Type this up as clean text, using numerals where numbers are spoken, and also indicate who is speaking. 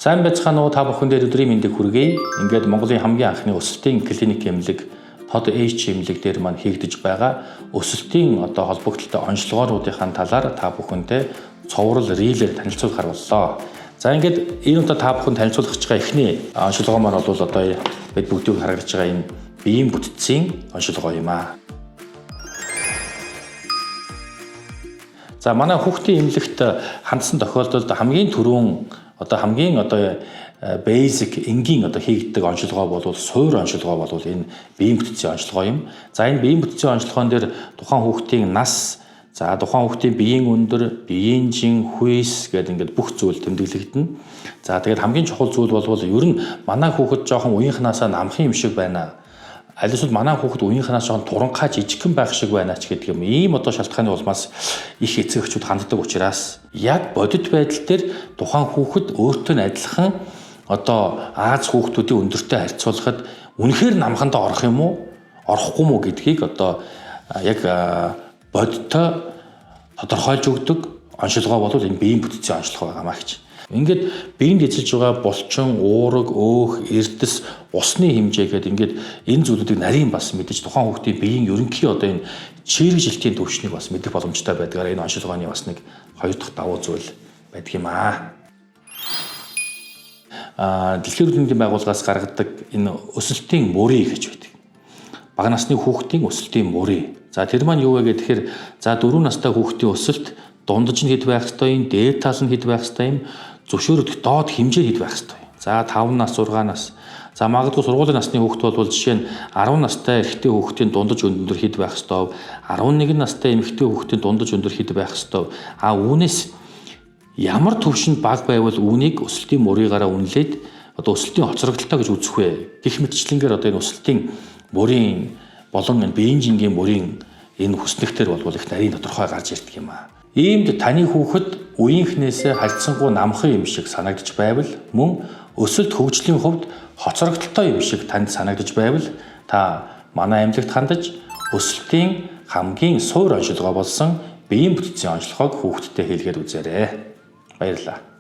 Speaker 1: Сайн байцгаана уу, та бүхэндээ өдрийн мэндийг хүргэе. Ингээд Монголын хамгийн анхны өсөлтийн клиник эмнэлэг Тод H эмнэлэг дээр маань хийгдэж байгаа өсөлтийн одоо холбогдлолтой онцлогооруудынхаа талаар та бүхэнтэй цоврал рилээр танилцуулахар боллоо. За, ингээд энэ удаа та бүхэн танилцуулах гэж байгаа эхний онцлогоо маань бол одоо бид бүгдийг харагдаж байгаа энэ биеийн бүтцийн онцлогоо юм аа. За, манай хүүхдийн эмнэлэгт хандсан тохиолдолд хамгийн түрүүн одоо хамгийн одоо basic энгийн одоо хийгддэг онцлогоо бол суур онцлогоо бол энэ биеийн бүтцийн онцлогоо юм. За, энэ биеийн бүтцийн онцлогоон дээр тухайн хүүхдийн нас, за тухайн хүүхдийн биеийн өндөр, биеийн жин, хүйс гэдэг ингээд бүх зүйл тэмдэглэгдэнэ. За, тэгээд хамгийн чухал зүйл бол ер нь манай хүүхэд жоохон уянхнаасаа намхан юм шиг байна, аль эсвэл манай хүүхэд үеийнхнээс жоохон туранхай, жижигхэн байх шиг байна ч гэдэг юм. Ийм одоо шалтгааны улмаас их эцэг эхчүүд ханддаг учраас яг бодит байдал дээр тухайн хүүхэд өөртөө нь адилхан одоо Ази хүүхдүүдийн өндөртэй харьцуулахад үнэхээр намхандаа орох юм уу, орохгүй юм уу гэдгийг одоо яг бодиттой тодорхойлж өгдөг онцлогоо бол энэ биеийн бүтцийн онцлогоо байгаа маа гэж. Ингээд биеинд эзэлж байгаа булчин, уураг, өөх, эрдэс, усны хэмжээ гэдэг ингээд энэ зүйлүүдийг нарийн бас мэдэж, тухайн хүүхдийн биеийн ерөнхий одоо энэ чийргэжилтийн түвшнийг бас мэдэх боломжтой байдгаар энэ онцлогооны бас нэг хоёр дахь давуу зүйл байдаг юм аа. Дэлхийн эрүүл мэндийн байгууллагаас гаргадаг энэ өсөлтийн мөрий гэж байдаг. Бага насны хүүхдийн өсөлтийн мөрий. За, тэр маань юу вэ гэхээр, за, 4 настай хүүхдийн өсөлт дундаж нь хэд байх ёстой юм, дээд тал нь хэд байх ёстой юм, зөвшөөрөгдөх доод хэмжээ хэд байх ёстой. За, 5 нас, 6 нас. За, магадгүй сургуулийн насны хүүхэд бол жишээ нь 10 настай эрэгтэй хүүхдийн дундаж өндөр хэд байх ёстой, 11 настай эмэгтэй хүүхдийн дундаж өндөр хэд байх ёстой. А үүнээс ямар төвшөнд бага байвал үүнийг өсөлтийн мөрийгаараа үнэлээд одоо өсөлтийн хоцрогдолтой гэж үзэх вэ? Гэх мэтчлэнгээр одоо энэ өсөлтийн мөрийн болон энэ биеийн жингийн мөрийн энэ хүснэгтэр бол их нарийн тодорхой гарч ирдэг юм аа. Иймд таны хүүхэд үеийнхнээсээ харьцангуй намхан юм шиг санагдаж байвал, мөн өсөлт хөгжлийн хувьд хоцрогдолтой юм шиг танд санагдаж байвал та манай эмнэлэгт хандаж өсөлтийн хамгийн суур онцлогоо болсон биеийн бүтцийн онцлогоог хүүхэдтэй хийлгээд үзээрэй. Баярлалаа.